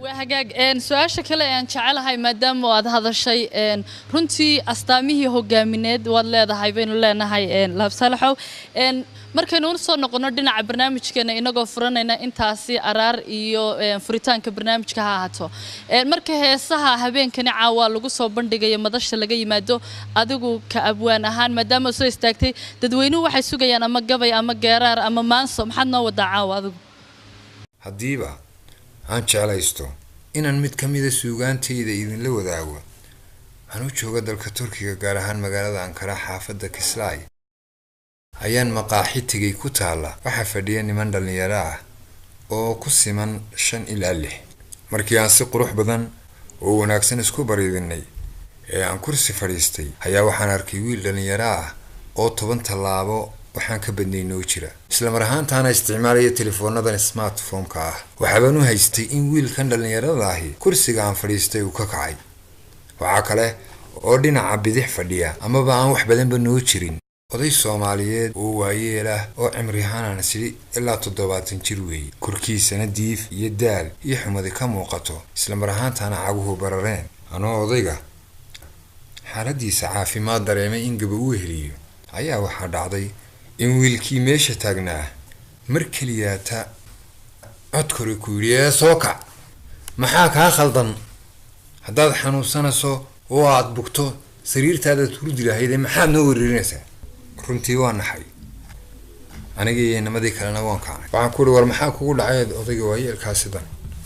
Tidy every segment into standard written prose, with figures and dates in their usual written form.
Waa hagaag. Su-aasha kale ee aan jecelahay, maadaama aad hadashay, runtii astaamihii hogaamineed waad leedahay baynu leenahay, Laabsaalaxow, markaynu u soo noqono dhinaca barnaamijkeena, inagoo furanayna intaasi araar iyo furitaanka barnaamijka ha ahaato, marka heesaha habeenkani caawa lagu soo bandhigayo madasha laga yimaado, adigu ka abwaan ahaan maadaama soo istaagtay, dadweynuhu waxay sugayaan ama gabay ama geeraar ama maanso. Maxaad noo wadaa caawa adigu? Haddiiba aan jeclaysto inaan mid ka mida suugaantayda idinla wadaago, aan u jooga dalka Turkiga, gaar ahaan magaalada Ankara, xaafadda Kislay, ayaan maqaaxi tegay ku taalla. Waxaa fadhiya niman dhallinyaro ah oo ku siman 5 ilaa 6. Markii aan si qurux badan oo wanaagsan isku bariidinay ee aan kursi fadhiistay, ayaa waxaan arkay wiil dhallinyaro ah oo 10 tallaabo waxaan ka badnay noo jira, isla mar ahaantaana isticmaalaya telefoonadan smartphone-ka ah. Waxaabaan u haystay in wiilkan dhallinyarada ahi kursiga aan fadhiistay uu ka kacay. Waxaa kale oo dhinaca bidix fadhiya, amaba aan wax badanba noo jirin, oday Soomaaliyeed oo waayeel ah oo cimri ahaan sidhi ilaa 70 jir weeye, korkiisana diif iyo daal iyo xumadi ka muuqato, isla mar ahaantaana caguhu barareen. Anoo odayga xaaladiisa caafimaad dareemay in gaba uu heliyo, ayaa waxaa dhacday in wiilkii meesha taagnaa mar keliyaata cod kore ku yidhi: "Ee soo kac, maxaa kaa khaldan? Haddaad xanuunsanayso oo aad bugto, sariirtaadaad hurdi lahaydee, maxaad noo wereerinaysaa?" Runtii waa naxay aniga iyo inamadii kalena waan kacnay. Waxaan ku uhi: "War maxaa kugu dhacay odayga waayeelkaa sidan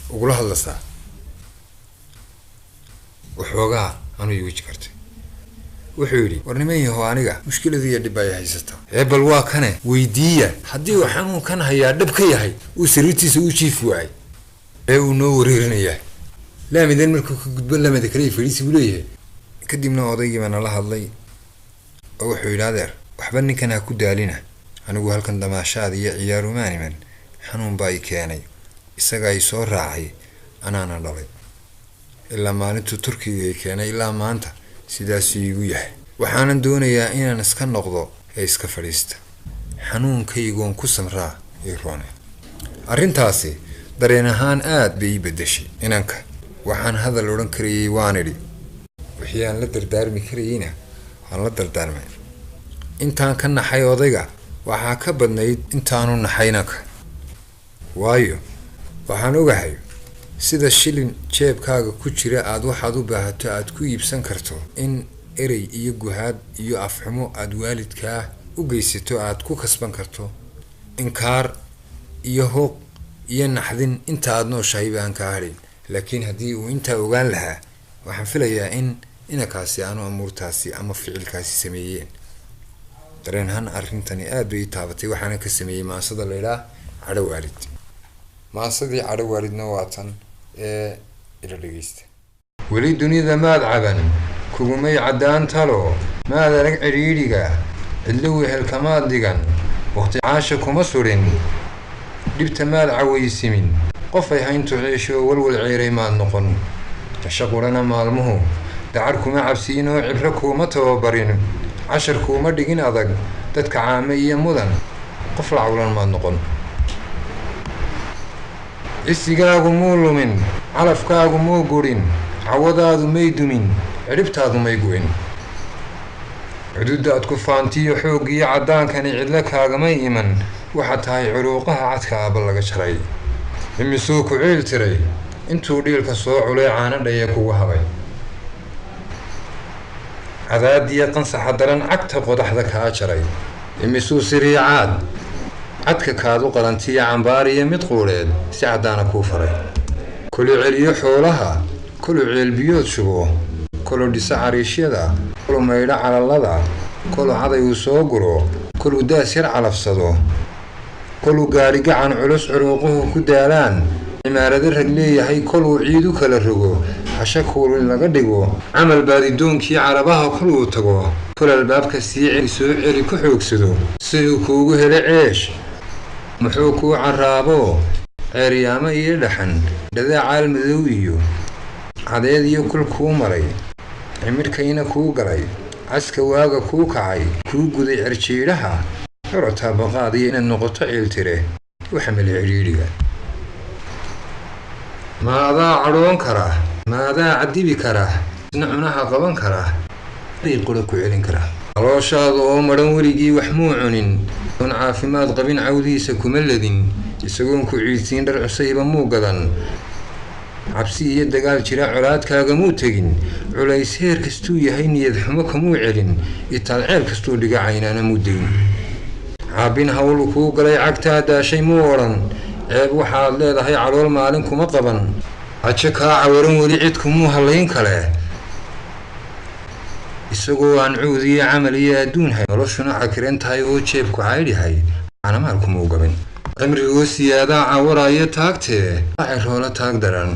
ugula hadlaysaa?" Waxoogaa anuu igu jikartay. Wuxuu yidhi: "War niman yahow, aniga mushkiladu iyo dhib ay haysataa, ee bal waa kane weydiiya haddii uu xanuunkan hayaa dhab ka yahay, uu sariirtiisa u jiifi waayay ee uu noo wareerinayaa. Laamidan markuu ka gudbo, lamida kale fadhiisi buu leeyahay." Kadibna odaygii baa nala hadlay oo wuxuu yidhi: "Adeer, waxba ninkan ha ku daalina. Anigu halkan damaashaad iyo ciyaarumaan iman. Xanuun baa i keenay, isagaa i soo raacay, anaana dhalay. Ilaa maalintuu Turkiga i keenay ilaa maanta sidaasuu iigu yahay. Waxaanan doonayaa inaan iska noqdo ee iska fadhiista. Xanuunkaygoon ku samraa ii roone." Arrintaasi dareen ahaan aad bay ii beddeshay. Inanka waxaan hadal odhan karayay waan idhi, wixii aan la dardaarmi karayeyna waan la dardaarmay. Intaan ka naxay odayga waxaa ka badnayd intaanu naxay inanka, waayo waxaan ogahay sida shilin jeebkaaga ku jira aad waxaad u baahato aad ku iibsan karto, in erey iyo guhaad iyo afxumo aad waalidkaa u geysato aad ku kasban karto inkaar iyo hooq iyo naxdin inta aad nooshahay aan kaa hadhin. Laakiin haddii uu intaa ogaan lahaa, waxaan filayaa in inankaasi aanu amuurtaasi ama ficilkaasi sameeyeen. Dareen ahaan arrintani aad bay ii taabatay, waxaana ka sameeyey maansada laydhaa "Cadho Waalid". Maansadii "Cadho Waalidna" waa tan ee ila dhegeysta. Weli dunida maad caban, kugumay caddaan talo, maad arag cidhiidhiga cidlo, wehelkamaad dhigan, waqti caasha kuma surin, dhibta maad cawaysimin, qof ay hayntu ciisho walwal ceeray maad noqon. Casho qurana maalmuhu dacar kuma cabsiin oo cibro kuuma tababarin, cashar kuuma dhigin adag, dadka caame iyo mudan qof la cawlan maad noqon. Cisigaagu muu lumin, calafkaagu muu gurin, cawadaadu may dumin, cidhibtaadu may gu'in. Cududaad ku faantiyo xooggiyo caddaankani cidlo kaagamay iman. Waxaad tahay curuuqaha cadka aaba laga jaray. Imisuu ku ciil tiray intuu dhiilka soo culay, caanadhaya kugu habay, cadaadiya qansaxa daran cagta qodaxda kaa jaray. Imisuu siriicaad cadka kaad u qalantiya cambaariya mid quudheed si caddaana kuu faray. Kolu celiyo xoolaha, kolu ceelbiyood shubo, kolu dhiso cariishyada, kolu maydho calalada, kolu caday uu soo guro, koluu daas yar calafsado, koluu gaadhi gacan culus curuuquhu ku daalaan, cimaarado rag leeyahay koluu ciid u kala rogo, hasha kuulin laga dhigo, camal baadidoonkii carabaha koluu tago, kol albaabka sii celi soo celi ku xoogsado siduu kuugu helo ceesh. Muxuu kuu carraabo ceeryaamo iyo dhaxan, dhadaacaal madow iyo cadeed iyo kul kuu maray, cimirkayna kuu galay, caska waaga kuu kacay, kuu guday cerjiidhaha, curotaa baqaadiyo inaad noqoto ciiltire. U xamilay cidhiidhiga. Ma adaa cadhoon karaa? Ma adaa cadibi karaa? Isna cunaha qaban karaa, qura ku celin karaa? Calooshaada oo madhan weligii wax muu cunin, oon caafimaad qabin cawdiisa kuma ladin, isagoon ku ciidsiin dhar cusayba muu gadan, cabsi iyo dagaal jira colaadkaaga muu tegin, culays heer kastuu yahay niyad xumo kamuu celin, itaal ceel kastuu dhiga caynaana muu degin, caabin hawl kuu galay cagtaa daashay muu odhan, ceeb waxaad leedahay calool maalin kuma qaban, cajo kaa cawaran weli cid kumuu hallayn kale, isagoo aan cuud iyo camal iyo adduun hay, noloshuna cakiran tahay oo jeebku caydhahay, canamaal kumuu gabin. Cimrigoo siyaadaa cawaraayo taagtee ciroola taag daran,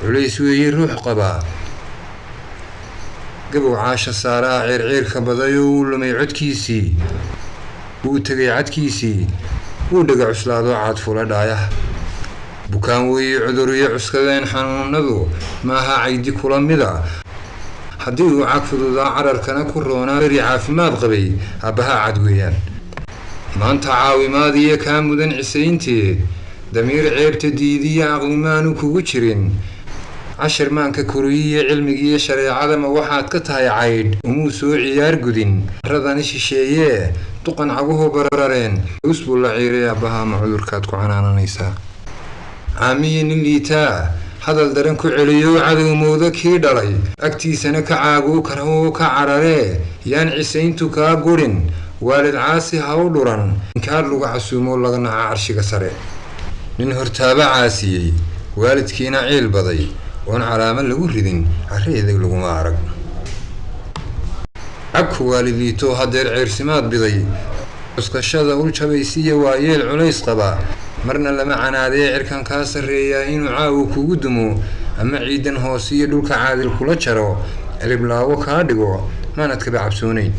culays weeye ruux qabaa, gabow caasha saaraa ceerceerka badayoo wuu lumay codkiisii, wuu tegay cadkiisii, wuu dhaga cuslaadoo caad fula dhaayaha. Bukaan weeye cudur iyo cuskadeen xanuunadu maaha caydi kula mida, haddii uu cag fududaa cararkana ku roonaa beri caafimaad qabay aabbahaa cad weeyaan. Maanta caawimaad iyo kaa mudan cisaynteed, damiir ceebta diidiya caqlimaanu kugu jirin, cashir maanka koriyiyo cilmigiiyo shareecada ma waxaad ka tahay caydh umuu soo ciyaar gudin, radani shisheeyee duqan caguhu barareen us buu la ciiray aabbahaa, ma cudurkaad ku canaananaysaa? Caamiyi nin liitaa hadal daran ku celiyo cadow moodo kii dhalay, agtiisana ka caaguu karahuu ka cararee, yaan cisayntu kaa gurin, waalid caasi ha u dhuran, inkaar lagu casuumo laga naca carshiga sare. Nin hortaaba caasiyey waalidkiina ciil baday oon calaamo lagu ridin carri edeg laguma arag. Cabku waalid liitoo haddeer ceersimaad biday, cuskashada ul jabaysiiya waayeel culays qaba, marna lama canaadee cirkan kaa sarreeyaa inuu caawu kugu dumo, ama ciidan hoose iyo dhulka caadil kula jaro, ciliblaawo kaa dhigo maanad kaba cabsoonayn.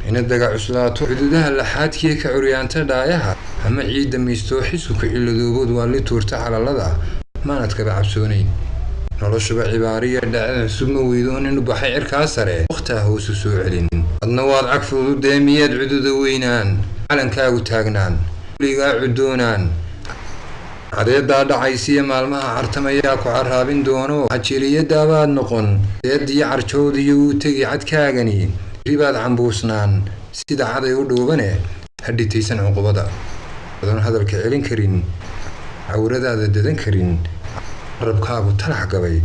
Inadaga cuslaato xuduudaha laxaadkiiyo ka curyaanta dhaayaha, ama ciidda miistoo xisuka ciladoobood waa li tuurta calalada, maanad kaba cabsoonayn. Noloshuba cibaariya dhacda cusub ma weydoon inu baxay cirkaa sare wakhtaa hoosu soo celin. Adna waad cag fududee miyaad cududa weynaan, calankaagu taagnaan, weligaa cudoonaan, cadeedaa dhacaysiya maalmaha cartamayaa ku carraabin doono, xajiriyadaabaad noqon, seediyo carjowdiyo wuu tegi cadkaagani, ribaad cambuusnaan sida caday u dhuubane, ha dhitaysan cuqubada adoon hadalka celin karin, cawradaada dadan karin, carabkaagu talax gabay,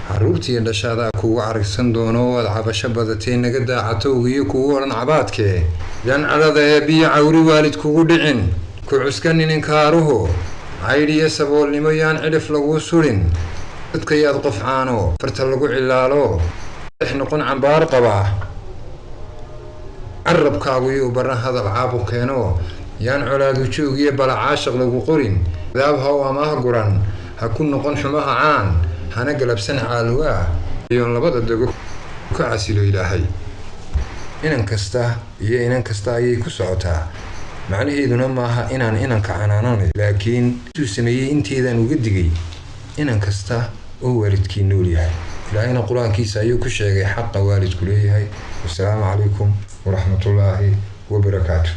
caruurtiiyo dhashaadaa kugu caragsan doono, waad cabasho badatay naga daacatowgiyo kugu odhan cabaadkee, yaan cadhada ee biyo cawri waalid kugu dhicin, ku cuskanin inkaaruhu, caydh iyo saboolnimo yaan cidhif laguu surin, dadkayaad qofcaano farta lagu cilaalo, dex noqon cambaar qaba, carabkaagu yuu baran hadal caabuq keeno, yaan colaadu joog iyo balacaashaq lagu qorin, daab ha u amaah guran, ha ku noqon xumaha caan, hana galabsan caaluwaa, iyoon labada dago ka casilo ilaahay. Inan kasta iyo inan kasta ayay ku socotaa, macnaheeduna maaha inaan inanka canaananayo, laakiin intuu sameeyey inteedaan uga digay inan kasta oo waalidkii nool yahay. Ilaahayna qur-aankiisa ayuu ku sheegay xaqa waalidku leeyahay. Wasalaamu calaykum waraxmatullaahi wabarakaatu.